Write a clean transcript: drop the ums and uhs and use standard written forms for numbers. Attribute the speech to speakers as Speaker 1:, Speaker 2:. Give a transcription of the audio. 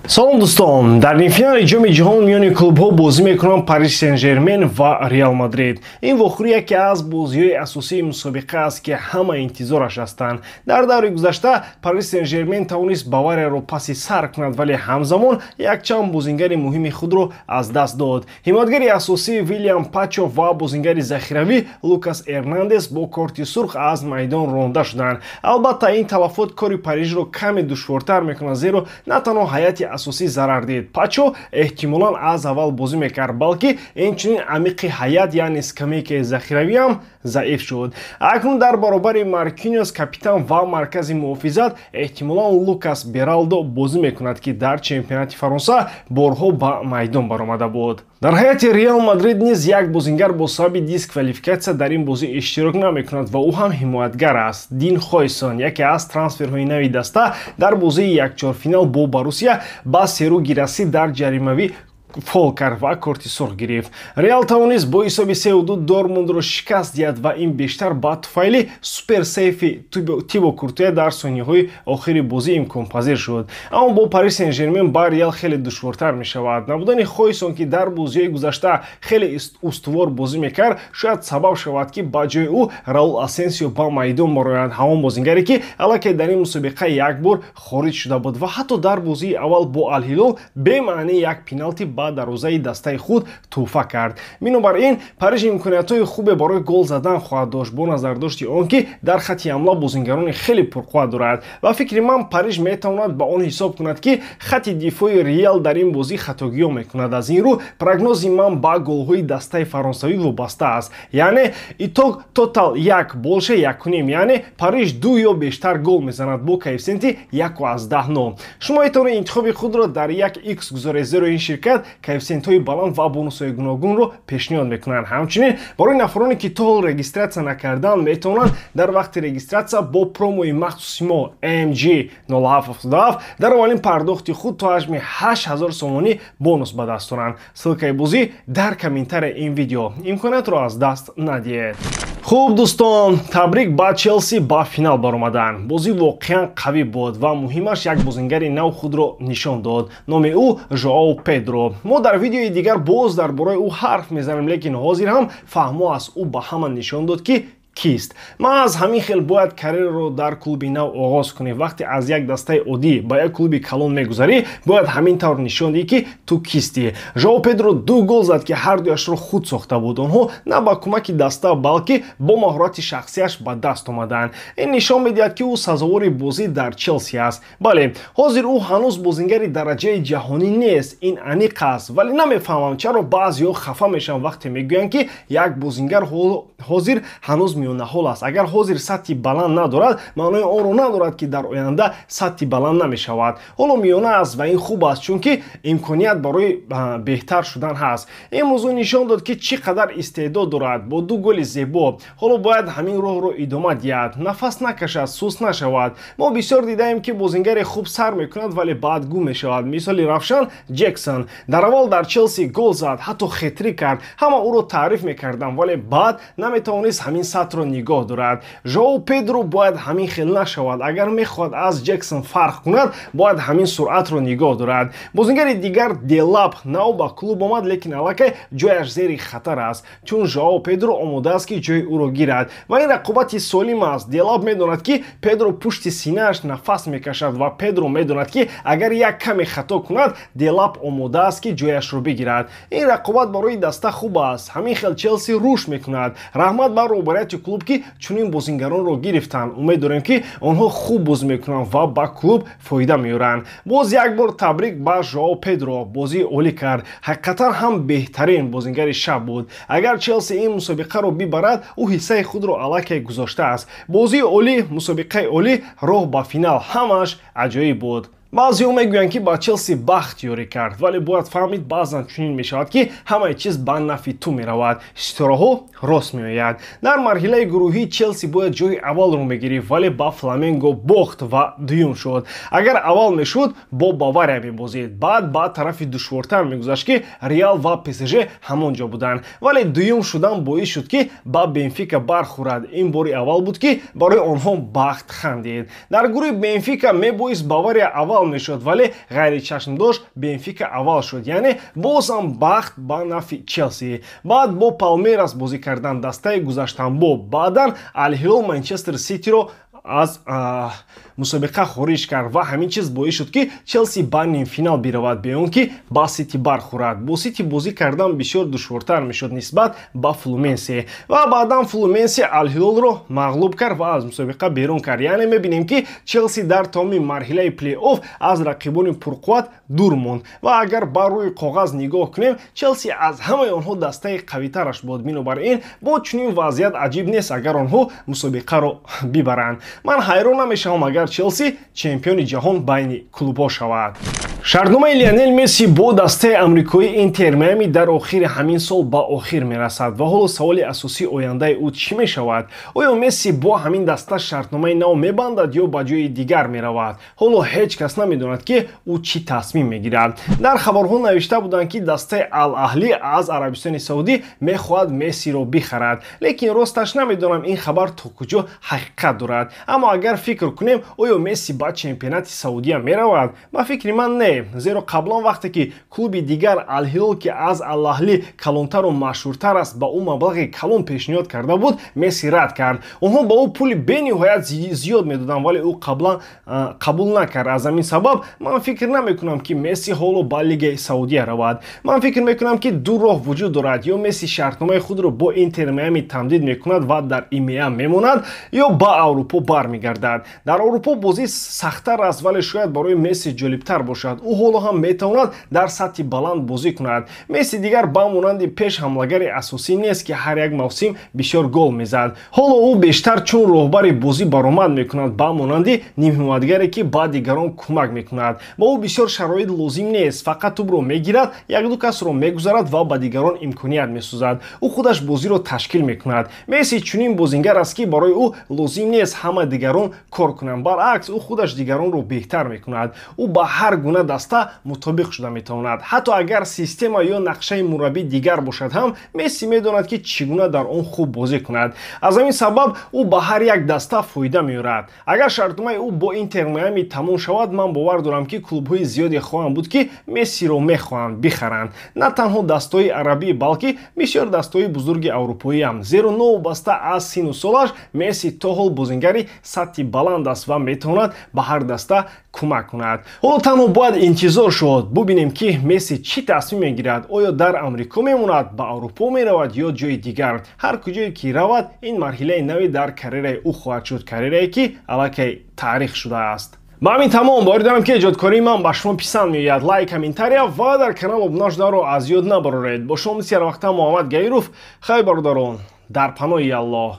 Speaker 1: Салом, дӯстон! Дар нимфинали Ҷоми ҷаҳон миёни клубҳо бозӣ мекунанд Париж Сен-Жермен ва Реал Мадрид. Ин вохӯрӣ яке аз бозиҳои асосии мусобиқа аст, ки ҳама интизораш ҳастанд. Дар даври гузашта Париж Сен-Жермен тавонист Баварияро паси сар кунад, вале ҳамзамон якчанд бозингари муҳими худро аз даст дод. Ҳимоятгари асосии Вилям Пачо ва бозингари захиравӣ Лукас Эрнандес бо корти сурх аз майдон ронда шуданд. Албатта, ин талафот кори Парижро каме душвортар мекунад, зеро на танҳо ҳайати асосӣ зарар дид, Пачо эҳтимолан аз аввал бозӣ мекард, балки инчунин амиқи ҳайат, яъне скамейкаи захиравиам заиф шуд. Акнун дар баробари Маркиньос, капитан ва маркази муҳофизат, эҳтимолан Лукас Бералдо бозӣ мекунад, ки дар чемпионати Фаронса борҳо ба майдон баромада буд. Дар ҳайати Реал Мадрид низ як бозингар бо сабаби дисквалификатсия дар ин бозӣ иштирок намекунад ва ӯ ҳам ҳимоятгар аст. Дин Хойсон, яке аз трансферҳои нави даста, дар бозии якчорфинал бо Боруссия ба Серу Гирасӣ дар ҷаримавӣ фол кард ва корти сурх гирифт. Реал тавонист бо ҳисоби 3-2 Дортмундро шикаст диҳад ва ин бештар ба туфайли суперсейфи Тибо Куртуя дар сониҳои охири бозӣ имконпазир шуд. Аммо бо Париж Сен-Жермен ба Реал хеле душвортар мешавад. Набудани Хойсон, ки дар бозиҳои гузашта хеле устувор бозӣ мекард, шояд сабаб шавад, ки ба ҷои ӯ Раул Асенсио ба майдон барояд, ҳамон бозингаре, ки аллакай дар ин мусобиқа як бор хориҷ шуда буд ва ҳатто дар бозии аввал бо Алҳилол бемаънии як пеналти ба дарвозаи дастаи худ тӯҳфа кард. Бинобар ин Париж имкониятҳои хубе барои гол задан хоҳад дошт, бо назардошти он ки дар хатти ҳамла бозингарони хеле пурқувват дорад. Ба фикри ман, Париж метавонад ба он ҳисоб кунад, ки хатти дифои Реал дар ин бозӣ хатогиҳо мекунад. Аз ин рӯ прогнози ман ба голҳои дастаи фаронсавӣ вобаста аст, яъне итог тотал як, больше 1,5, яъне Париж ду ё бештар гол мезанад бо коэффисиенти 1,9. Шумо метавонед интихоби худро дар як икс гузоред, зеро ин ширкат коэффисиентҳои баланд ва бонусҳои гуногунро пешниҳод мекунанд. Ҳамчунин барои нафароне, ки то ҳол регистратсия накардаанд, метавонанд дар вақти регистратсия бо промои махсуси мо MG 0777 дар аввалин пардохти худ то ҳаҷми 8000 сомонӣ бонус ба даст оранд. Ссылкаи бозӣ дар комментарияи ин видео. Имкониятро аз даст надиҳед. Хуб, дӯстон, табрик ба Челси ба финал баромадан. Бозӣ воқеан қавӣ буд ва муҳимаш, як бозингари нав худро нишон дод. Номи ӯ Жоао Педро. Мо дар видеои дигар боз дар бораи ӯ ҳарф мезанем, лекин ҳозир ҳам фаҳмо аст, ӯ ба ҳама нишон дод, ки кист. Маҳз ҳамин хел бояд карьераро дар клуби нав оғоз кунӣ. Вақте аз як дастаи оддӣ ба як клуби калон мегузарӣ, бояд ҳамин тавр нишон диҳӣ, ки ту кистӣ. Жоао Педро ду гол зад, ки ҳардуяшро худ сохта буд. Онҳо на ба кӯмаки даста, балки бо маҳорати шахсияш ба даст омаданд. Ин нишон медиҳад, ки ӯ сазовори бозӣ дар Челси аст. Бале, ҳозир ӯ ҳанӯз бозингари дараҷаи ҷаҳонӣ нест, ин аниқ аст, вале намефаҳмам, чаро баъзеҳо хафа мешаванд, вақте мегӯянд, ки як бозингар ҳозир ҳанӯз миёнаҳол аст. Агар ҳозир сатҳи баланд надорад, маънои онро надорад, ки дар оянда сатҳи баланд намешавад. Ҳоло миёна аст ва ин хуб аст, чунки имконият барои беҳтар шудан ҳаст. Имрӯз ӯ нишон дод, ки чӣ қадар истеъдод дорад, бо ду голи зебо. Ҳоло бояд ҳамин роҳро идома диҳад, нафас накашад, суст нашавад. Мо бисёр дидаем, ки бозингаре хуб сар мекунад, вале баъд гум мешавад. Мисоли равшан Ҷексон. Дар аввал дар Челси гол зад, ҳатто хетрик кард, ҳама ӯро таъриф мекарданд, вале баъд наметавонист ҳамин сатҳро нигоҳ дорад. Жоао Педро бояд ҳамин хел нашавад. Агар мехоҳад аз Ҷексон фарқ кунад, бояд ҳамин суръатро нигоҳ дорад. Бозингари дигар Делап нав ба клуб омад, лекин аллакай ҷояш зери хатар аст, чун Жоао Педро омода аст, ки ҷои ӯро гирад, ва ин рақобати солим аст. Делап медонад, ки Педро пушти синааш нафас мекашад, ва Педро медонад, ки агар як каме хато кунад, Делап омода аст, ки ҷояшро бигирад. Ин рақобат барои даста хуб аст. Ҳамин хел Челси рушд мекунад. Раҳмат ба роҳбарияти клуб, ки чунин бозингаронро гирифтанд. Умед дорем, ки онҳо хуб бозӣ мекунанд ва ба клуб фоида меоранд. Боз як бор табрик ба Жоао Педро, бозии олӣ кард. Ҳақиқатан ҳам беҳтарин бозингари шаб буд. Агар Челси ин мусобиқаро бибарад, ӯ ҳиссаи худро аллакай гузоштааст. Бозии олӣ, мусобиқаи олӣ, роҳ ба финал, ҳамааш аҷоиб буд. Баъзеҳо мегӯянд, ки ба Челси бахт ёрӣ кард, вале бояд фаҳмид, баъзан чунин мешавад, ки ҳамаи чиз ба нафъи ту меравад, ситораҳо рост меояд. Дар марҳилаи гурӯҳӣ Челси бояд ҷои аввалро мегирифт, вале ба Фламенго бохт ва дуюм шуд. Агар аввал мешуд, бо Бавария мебозид, баъд ба тарафи душвортар мегузашт, ки Реал ва ПСЖ ҳамон ҷо буданд, вале дуюм шудан боис шуд, ки ба Бенфика бархӯрад. Ин бори аввал буд, ки барои онҳо бахт хандид. Дар гурӯҳи Бенфика мебоист Бавария аввал аввал мешуд, вале ғайричашмдошт Бенфика аввал шуд, яъне боз ҳам бахт ба нафъи Челси. Баъд бо Палмерас бозӣ кардан, дастаи гузаштанбоб. Баъдан Алҳилол Манчестер Ситиро аз мусобиқа хориҷ кард ва ҳамин чиз боис шуд, ки Челси ба нимфинал биравад, бе он ки ба Сити бархӯрад. Бо Сити бозӣ кардан бисёр душвортар мешуд нисбат ба Флуменсе. Ва баъдан Флуменсе Алҳилолро мағлуб кард ва аз мусобиқа берун кард. Яъне мебинем, ки Челси дар тамоми марҳилаи плей-офф аз рақибони пурқувват дур монд. Ва агар ба рӯи коғаз нигоҳ кунем, Челси аз ҳамаи онҳо дастаи қавитараш буд. Бинобар ин бо чунин вазъият аҷиб нест, агар онҳо мусобиқаро бибаранд. Ман ҳайрон намешавам, агар Челси чемпиони ҷаҳон байни клубҳо шавад. Шартномаи Лионел Месси бо дастаи амрикоӣ Интер Майами дар охири ҳамин сол ба охир мерасад ва ҳоло саволи асосии ояндаи ӯ чӣ мешавад? Оё Месси бо ҳамин даста шартномаи нав мебандад ё ба ҷои дигар меравад? Ҳоло ҳеҷ кас намедонад, ки ӯ чӣ тасмим мегирад. Дар хабарҳо навишта буданд, ки дастаи Ал-Аҳлӣ аз Арабистони Саудӣ мехоҳад Мессиро бихарад, лекин росташ намедонам, ин хабар то куҷо ҳақиқат дорад. Аммо агар фикр кунем, оё Месси ба чемпионати Саудия меравад? Ба фикри ман, не, зеро қаблан вақте ки клуби дигар, Алҳилол, ки аз Алаҳлӣ калонтару машҳуртар аст, ба ӯ маблағи калон пешниҳод карда буд, Месси рад кард. Онҳо ба ӯ пули бениҳоят зиёд медоданд, вале ӯ қаблан қабул накард. Аз ҳамин сабаб ман фикр намекунам, ки Месси ҳоло ба Лигаи Саудия равад. Ман фикр мекунам, ки ду роҳ вуҷуд дорад: ё Месси шартномаи худро бо Интер Майами тамдид мекунад ва дар ИМА мемонад, ё ба Аврупо бармегардад. Дар Аврупо бозӣ сахттар аст, вале шояд барои Месси ҷолибтар бошад. Ӯ ҳоло ҳам метавонад дар сатҳи баланд бозӣ кунад. Месси дигар ба монанди пеш ҳамлагари асосӣ нест, ки ҳар як мавсим бисёр гол мезад. Ҳоло ӯ бештар чун роҳбари бозӣ баромад мекунад, ба монанди нимҳимоятгаре, ки ба дигарон кӯмак мекунад. Ба ӯ бисёр шароит лозим нест, фақат тӯбро мегирад, якду касро мегузарад ва ба дигарон имконият месозад. Ӯ худаш бозиро ташкил мекунад. Месси чунин бозингар аст, ки барои ӯ лозим нест ҳама дигарон кор кунанд, баръакс, ӯ худаш дигаронро беҳтар мекунад. Ӯ ба ҳар гуна даста мутобиқ шуда метавонад. Ҳатто агар система ё нақшаи мураббӣ дигар бошад ҳам, Месси медонад, ки чӣ гуна дар он хуб бозӣ кунад. Аз ҳамин сабаб ӯ ба ҳар як даста фоида меорад. Агар шартномаи ӯ бо Интер Майами тамом шавад, ман бовар дорам, ки клубҳои зиёде хоҳанд буд, ки Мессиро мехоҳанд бихаранд. На танҳо дастаҳои арабӣ, балки бисёр дастаҳои бузурги аврупоиам, зеро новобаста аз сину солаш Месси то ҳол бозингари сатҳи баланд аст ва метавонад ба ҳар даста кӯмак кунад. Ҳоло танҳо бояд интизор шуд, бубинем, ки Месси чӣ тасмим мегирад: оё дар Амрико мемонад, ба Аврупо меравад ё ҷои дигар. Ҳар куҷое ки равад, ин марҳилаи нави дар карьераи ӯ хоҳад шуд, карьерае, ки аллакай таърих шудааст. Ба ҳамин тамом. Боварӣ дорам, ки эҷодкории ман ба шумо писанд меояд. Лайк, комментария ва дар канал обуна шуданро аз ёд набароред. Бо шумо мисли ҳарвақта Муҳаммад Гаиров. Хайр, бародарон, дар паноҳи Аллоҳ.